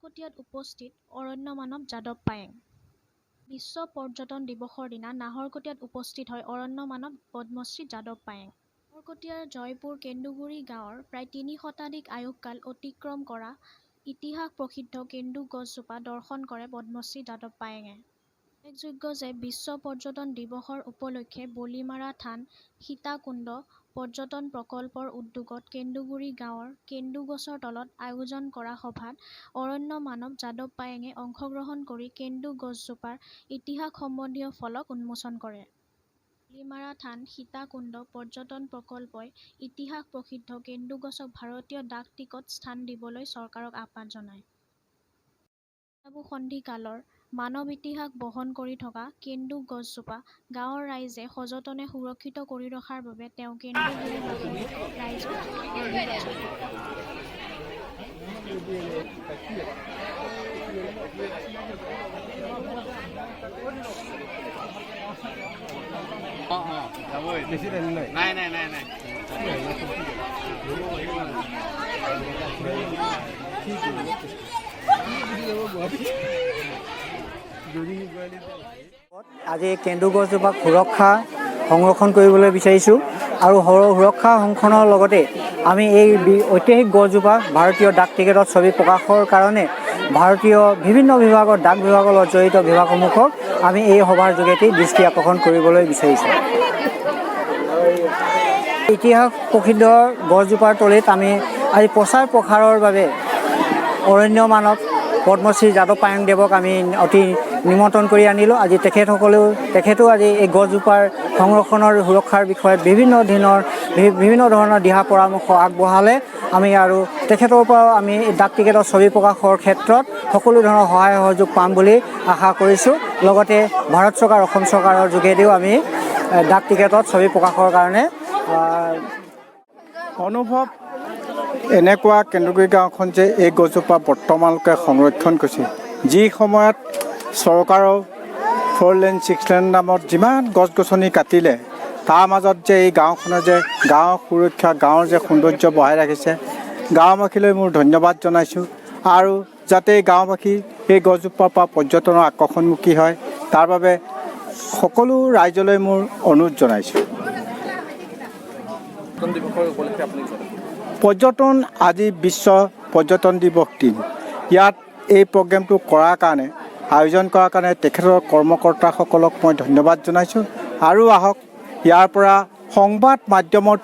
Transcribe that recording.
নাহৰকটীয়াত উপস্থিত অৰণ্য মানৱ যাদৱ পায়েং। বিশ্ব পৰ্যটন দিৱসৰ দিনা নাহৰকটীয়াত উপস্থিত হয় অৰণ্য মানৱ পদ্মশ্ৰী যাদৱ পায়েং। নাহৰকটীয়াৰ জয়পুৰ কেন্দুগুৰি গাঁৱৰ প্ৰায় 3 শতাধিক আয়ুসকাল অতিক্ৰম কৰা ইতিহাস প্ৰসিদ্ধ কেন্দু গছজোপা দৰ্শন কৰে পদ্মশ্ৰী যাদৱ পায়েঙে। উল্লেখযোগ্য যে বিশ্ব পৰ্যটন দিৱসৰ উপলক্ষে বলিমাৰা থান সীতাকুণ্ড পৰ্যটন প্ৰকল্পৰ উদ্যোগত কেন্দুগুৰি গাঁৱৰ কেন্দু গছৰ তলত আয়োজন কৰা সভাত অৰণ্য মানৱ যাদৱ পায়েঙে অংশগ্ৰহণ কৰি কেন্দু গছজোপাৰ ইতিহাস সম্বন্ধীয় ফলক উন্মোচন কৰে। বলিমাৰা থান সীতাকুণ্ড পৰ্যটন প্ৰকল্পই ইতিহাস প্ৰসিদ্ধ কেন্দু গছক ভাৰতীয় ডাক টিকট স্থান দিবলৈ চৰকাৰক আহ্বান জনায়। সন্ধি কালৰ মানৱ ইতিহাস বহন কৰি থকা কেন্দু গছজোপা গাঁৱৰ ৰাইজে সযতনে সুৰক্ষিত কৰি ৰখাৰ বাবে তেওঁ কেন্দুগুৰিবাসী ৰাইজক অনুৰোধ জনায়। অঁ অঁ যাবই। নাই নাই নাই নাই। আজি কেন্দু গছজোপাক সুৰক্ষা সংৰক্ষণ কৰিবলৈ বিচাৰিছোঁ আৰু সুৰক্ষা সংৰক্ষণৰ লগতে আমি এই ঐতিহাসিক গছজোপা ভাৰতীয় ডাক টিকেটত ছবি প্ৰকাশৰ কাৰণে ভাৰতীয় বিভিন্ন বিভাগৰ ডাক বিভাগৰ লগত জড়িত বিভাগসমূহক আমি এই সভাৰ যোগেদি দৃষ্টি আকৰ্ষণ কৰিবলৈ বিচাৰিছোঁ। ইতিহাস প্ৰসিদ্ধ গছজোপাৰ তলিত আমি আজি প্ৰচাৰ প্ৰসাৰৰ বাবে অৰণ্য মানৱ পদ্মশ্ৰী যাদৱ পায়েংদেৱক আমি অতি নিমন্ত্ৰণ কৰি আনিলোঁ। আজি তেখেতো আজি এই গছজোপাৰ সংৰক্ষণৰ সুৰক্ষাৰ বিষয়ত বিভিন্ন ধৰণৰ দিহা পৰামৰ্শ আগবঢ়ালে। আমি আৰু তেখেতৰ পৰাও আমি ডাক টিকেটৰ ছবি প্ৰকাশৰ ক্ষেত্ৰত সকলো ধৰণৰ সহায় সহযোগ পাম বুলি আশা কৰিছোঁ। লগতে ভাৰত চৰকাৰ, অসম চৰকাৰৰ যোগেদিও আমি ডাক টিকেটত ছবি প্ৰকাশৰ কাৰণে অনুভৱ এনেকুৱা কেন্দুগুৰি গাঁওখন যে এই গছজোপা বৰ্তমানলৈকে সংৰক্ষণ কৰিছে। যি সময়ত চৰকাৰৰ 4 লেন 6 লেন নামত যিমান গছ গছনি কাটিলে, তাৰ মাজত যে এই গাঁওখনৰ যে গাঁৱৰ সুৰক্ষা, গাঁৱৰ যে সৌন্দৰ্য বঢ়াই ৰাখিছে, গাঁওবাসীলৈ মোৰ ধন্যবাদ জনাইছোঁ। আৰু যাতে এই গাঁওবাসী এই গছজোপাৰ পৰা পৰ্যটনৰ আকৰ্ষণমুখী হয়, তাৰ বাবে সকলো ৰাইজলৈ মোৰ অনুৰোধ জনাইছোঁ। পৰ্যটন আজি বিশ্ব পৰ্যটন দিৱস দিন। ইয়াত এই প্ৰগ্ৰেমটো কৰাৰ কাৰণে, আয়োজন কৰাৰ কাৰণে তেখেতৰ কৰ্মকৰ্তাসকলক মই ধন্যবাদ জনাইছোঁ। আৰু আহক ইয়াৰ পৰা সংবাদ মাধ্যমৰ